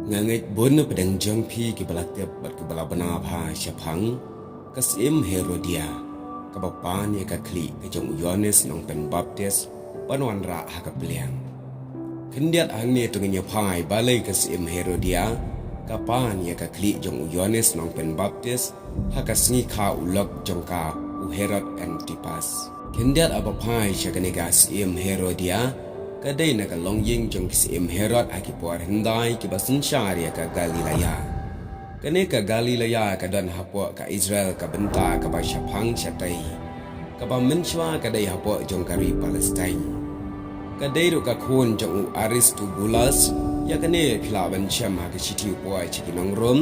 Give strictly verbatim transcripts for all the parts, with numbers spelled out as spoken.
Nga ngeit bun na pdeng jong phi kiba la tip bad kiba la bna bha shaphang ka Syiem Herodia, kaba pan ïa ka khlieh ka jong u Ïoannis Nongpynbaptis ban wanrah ha ka pliang. Khyndiat hangne to ngin ïa phai balei ka Syiem Herodia ka pan ïa ka khlieh jong u Ïoannis Nongpynbaptis ha ka sngi kha u lok jong ka u Herod Antipas. Khyndiat haba phai sha kane ka Syiem Herodia, ka dei na ka longïing jong ki Syiem Herod ha ki por hyndai kiba synshar ïa ka Galilaia. Kane ka Galilaia ka don hapoh ka Israel ka bynta kaba shaphang shatei, kaba mynshuwa ka dei hapoh jong ka ri Palestine. Ka dei ruh ka khun jong u Aristobulus, ïa kane phi lah ban shem ha ka shithi u poi sha ki nong Rom,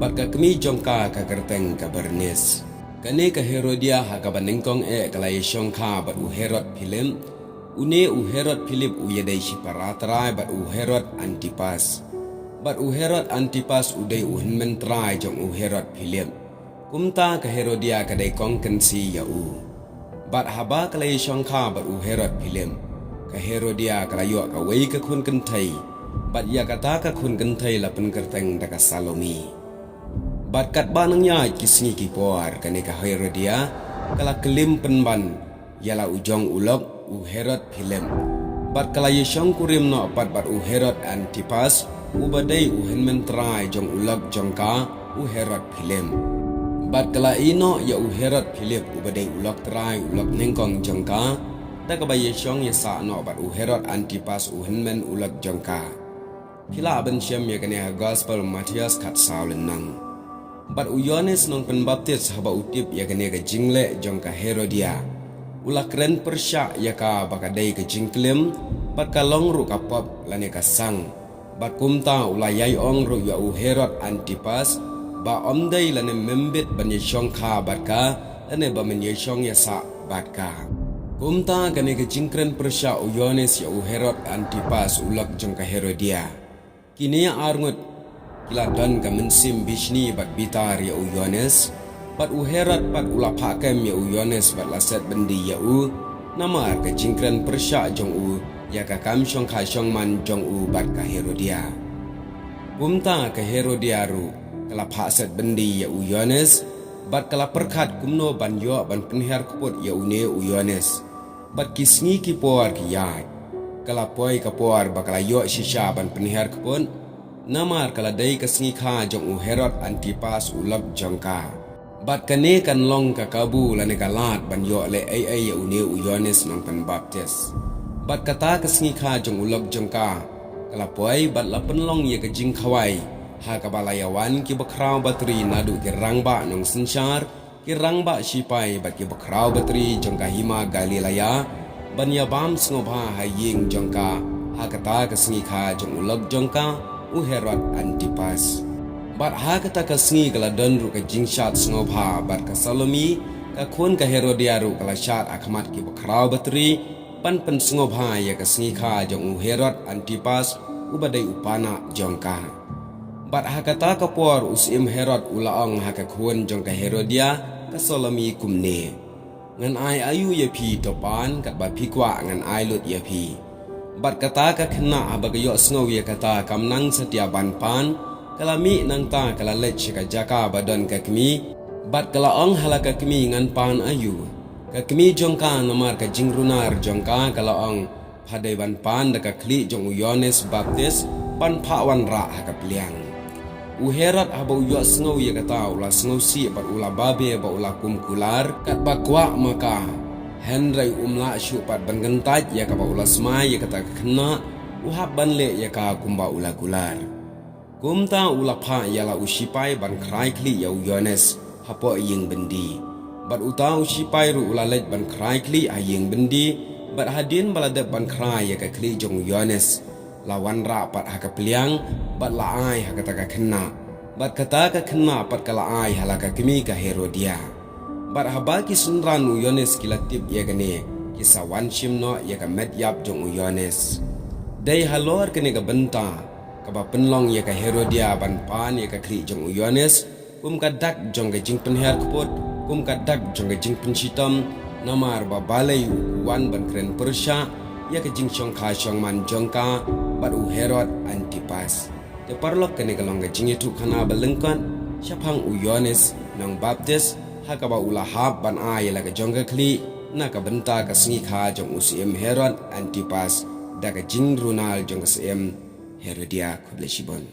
bad ka kmie jong ka ka kyrteng ka Bernice. Kane ka Herodia ha kaba nyngkong eh ka la ïashongkha bad u Herod Philip. Une u Herod Philip u ïadei shipara trai bad u Herod Antipas. Bad u Herod Antipas u dei u hynmen trai jong u Herod Philip. Kumta ka Herodia ka dei kong kynsi ïa u. Bad haba ka la ïashongkha bad u Herod Philip, ka Herodia ka la ïoh kawei ka khun kynthei. Bad ïa kata ka khun kynthei la pynkyrteng da ka Salome. Bad katba nang ïaid ki sngi ki por, kane ka Herodia ka la klim pynban ïa la u jong u lok u Herod Philip. Bad ka la ïashongkurim noh pat bad u Herod Antipas, uba dei u hynmen trai jong u lok jong ka u Herod Philip. Bad ka la ïehnoh ïa u Herod Philip uba dei u lok trai u lok nyngkong jong ka, da kaba ïashong ïasah noh bad u Herod Antipas u hynmen u lok jong ka. Phi lah ban shem ïa kane ha Gospel Mathaios khatsaw lynnong. Bad u Ïoannis Nongpynbaptis haba u tip ïa kane ka jingleh jong ka Herodia, u la kren pyrshah ïa ka ba ka dei ka jingklim, bad ka long ruh ka pop lane ka sang. Bad kumta u la ïai ong ruh ïa u Herod Antipas ba ym dei lane ym bit ban ïashongkha bad ka, lane ba men ïashong ïasah bad ka. Kumta kane ka jingkren pyrshah u Ïoannis ïa u Herod Antipas u lok jong ka Herodia. Kine ar ngut ki la don ka mynsiem bishni bad bitar ïa u Ïoannis. Bad u Herod pat u la phah kem ïa u Ïoannis bad la set byndi ïa u, namar ka jingkren pyrshah jong u ïa ka kam shongkha shongman jong u bad ka Herodia. Kumta ka Herodia ruh ka la phah set byndi ïa u Ïoannis, bad ka la pyrkhat kumno ban ïoh ban pynhiar kput ïa une u Ïoannis. Bad ki sngi ki por ki ïaid, ka la poi ka por ba ka la ïoh shisha ban pynhiar kput, namar ka la dei ka sngi kha jong u Herod Antipas u lok jong ka. Bad kane kan long ka kabu lane ka lad ban ïoh leh ei ei ïa une u Ïoannis Nongpynbaptis. Bad kata ka sngi kha jong u lok jong ka, ka la poi bad la pynlong ïa ka jingkhawai, ha kaba la ïawan ki bakhraw batri naduh ki rangbah nongsynshar, ki rangbah shipai bad ki bakhraw batri jong ka hima Galilaia, ban ïa bam sngewbha ha ïing jong ka, ha kata ka sngi kha jong u lok jong ka, u Herod Antipas. Bad ha kata ka sngi ka la don ruh ka jingshad sngewbha bad ka Salome, ka khun ka Herodia ruh ka la shad ha khmat ki bakhraw batri, ban pynsngewbha ïa ka sngi kha jong u Herod Antipas, uba dei u panak jong ka. Bad ha kata ka por u Syiem Herod u la ong ha ka khun jong ka Herodia, ka Salome kumne. Ngan ai aïu ïa phi to pan, katba phi kwah ngan ai lut ïa phi. Bad kata ka khynnah haba ka ïohsngew ïa kata kam nang satia ban pan, ka la mih nangta ka la leit sha ka jaka ba don ka kmie, bad ka la ong ha la ka kmie ngan pan aïu. Ka kmie jong ka namar ka jingrunar jong ka ka la ong, pha dei ban pan da ka khlieh jong u Ïoannis Baptis ban phah wanrah ha ka pliang. U Herod haba u ïohsngew ïa kata u la sngewsih bad u la babe ba u la kum kular, katba kwah ma ka. Hynrei um lah shuh pat ban kyntait ïa kaba u la smai ïa kata ka khynnah, u hap ban leh ïa ka kumba u la kular. Kumta u la phah ïa la u shipai ban khrai khlieh ïa u Ïoannis hapoh ïing byndi. Bad uta u shipai ruh u la leit ban khrai khlieh ha ïing byndi, bad hadien ba la dep ban khrai ïa ka khlieh jong u Ïoannis, la wanrah pat ha ka pliang, bad la ai ha kata ka khynnah. Bad kata ka khynnah pat ka la ai ha la ka kmie ka Herodia. Bad haba ki synran u Ïoannis ki la tip ïa kane, ki sa wan shim noh ïa ka met ïap jong u Ïoannis. Dei halor kane ka bynta kaba pynlong ïa ka Herodia ban pan ïa ka khlieh jong u Ïoannis, kum ka dak jong ka jingpynhiar kput, kum ka dak jong ka jingpynshitom, namar ba balei u wan ban kren pyrshah ïa ka jingshongkha shongman jong ka bad u Herod Antipas. Te paralok, kane ka long ka jingïathuhkhana ba lyngkot shaphang u Ïoannis Nongbaptis ha kaba u la hap ban ai ïa la ka jong ka khlieh na ka bynta ka sngi kha jong u syiem Herod Antipas da ka jingrunal jong ka syiem Herodia. Khublei shibun.